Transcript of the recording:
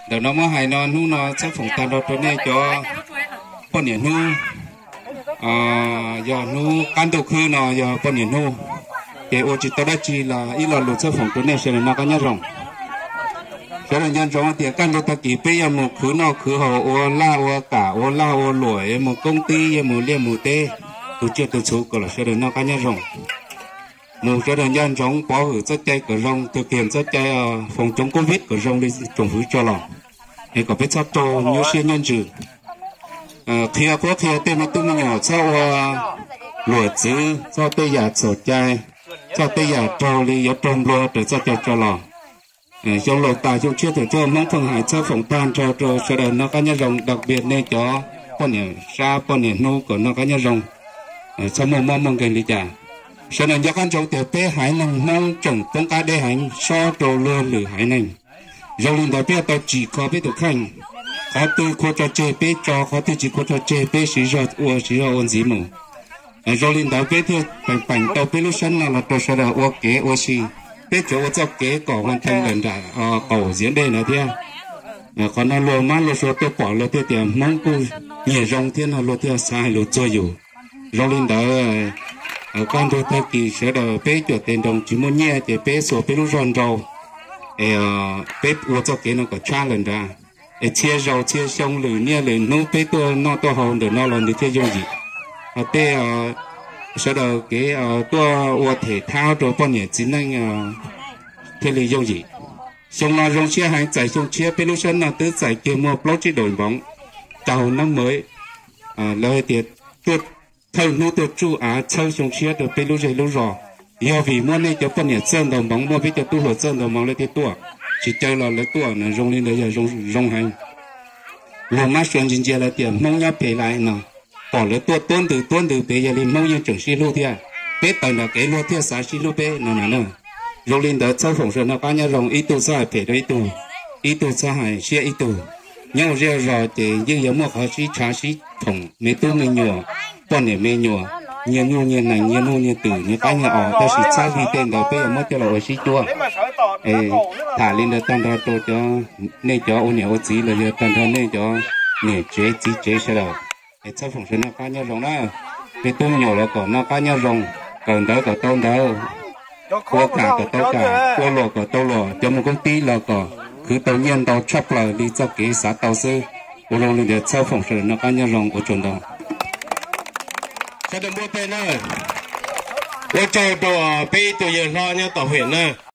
Ntawm no muab hais no hnub no txhawb foom tag nrho rau nej cov poj niam hnub, yog hnub qab ntuj khwb no yog poj niam hnub, ces ua tsis tau dab tsi los ib lo lus txhawb foom rau nej sawv daws noj qab nyob zoo. Sawv daws nco ntsoov tias kaj ntug tag kis peb yuav mus khwv noj khwv haus, ua laj ua kam, ua laj ua luam, yuav mus koob tib, yuav mus liaj mus teb, tus tsiaj tus txhu kom los sawv daws noj qab nyob zoo. Mus sawv daws nco ntsoov pov hwm txoj cai kom zoo, tus kiag txoj cai foom coob covid kom zoo li tsoom hwv tso los, es kom peb txhob raug nyuaj siab nyuaj ntsws. Qhia qhuab qhia tej me tub me nyuam txhob ua luam txwv, txhob tej yam txhaum cai, txhob tej yam raug li yuav raug nplua raws txoj cai tso los. Xyoo laus tas xyoo tshiab thaum twg Hmoob pheej hais txhawb foom tag nrho rau sawv daws noj qab nyob zoo, đặc biệt nej cov poj niam sab poj niam hnub kom noj qab nyob zoo, txhob muaj mob muaj nkeeg li cas. Sawv daws nco qab ntsoov tias peb haiv neeg Hmoob tseem poob qab deb heev sob rau luag lwm haiv neeg. Zoo li ntawd peb yuav tau tsim kho peb tus kheej. Qhov twg khuv tso tseg peb tso, qhov twg tsis khuv tso tseg peb siv zog ua, siv zog ua ntxiv mus. Zoo li ntawd peb thiaj peem peem tau peb lub sab no los rau sawv daws ua kev ua si. Peb tsuas ua txoj kev kom hoàn thành lawm nram qaum ziav dej ntawd thiab. Qhov no luag mab luag suav tuaj pom luag thiaj tias Hmoob kuj nyiam zoo thiab no luag thiaj xav hais lus txuag yus. Zoo li ntawd, kaj ntug tag kis sawv daws peb cuam tes nroos tsis muaj nyiaj ces peb xuas peb lub zog nrau, peb ua txoj kev no kom tshab lawm nrad. Es txhia zaus txhia xyoo lwm niaj lwm hnub peb tuaj noj tuaj haus ntawm no los nws thiaj yooj yim. Ho tej sawv daws kev tuaj ua them thab rau poj niam txiv neej thiaj li yooj yim. Xyoo no zoo siab heev, txais xyoo tshiab peb lub sab no twb txais kiag muaj plaub tsib daim npoov rau nab mawv. Lawv hais tias tuaj thawj hnub tuaj tsuj av txhawb xyoo tshiab rau peb lub zej lub zos. Yog vim muaj nej cov poj niam txawj ntaus npoov, muaj peb cov tub hluas txawj ntaus npoov lawv thiaj tuaj, tsis caw los lawv tuaj no. Zoo li ntawd yog zoo heev. Luag mab suav ntsia ntsia lawv tias Hmoob nyob pem lais no, pom lawv tuaj tuab ntws tuab ntws pem, yog li Hmoob yeej tseem sib hlub thiab. Peb tawm nram kev luag thiaj xav sib hlub peb no na. Zoo li ntawd txhawb foom sawv daws noj qab nyob zoo, ib tug txhob hais phem rau ib tug, ib tug txhob hais siab ib tug. Nyob ua zej zos ces yeej yuav muaj qhov sib tshav sib thoom, me tub me nyuam, poj niam me nyuam, nyias nyuj nyias nees, nyias nuj nyias twm, nyias qab nyias os, tab sis txhob vim tej ntawd peb yuav muab coj los ua sib cuab. Tham li ntawd tag nrho rau cov, nej cov ua niam ua txiv los yog tag nrho nej cov niam tsev txiv tsev sawv daws, es txhob foom sawv noj qab nyob zoo na. Me tub me nyuam los kom noj qab nyob zoo, kawm ntawv kom tau ntawv, ua kam kom tau kam, ua luam kom tau luam, cov mus koob tib los kom khwv tau nyiaj ntau tshaj plaws li txoj kev xav tau xwb. Ua zoo li ntawd txhob foom sawv daws noj qab nyob zoo, ua tsaug ntau. Sawv daws npuaj teg na. Ua tsaug rau peb ib tug yawg hlob nyob tom huyện na.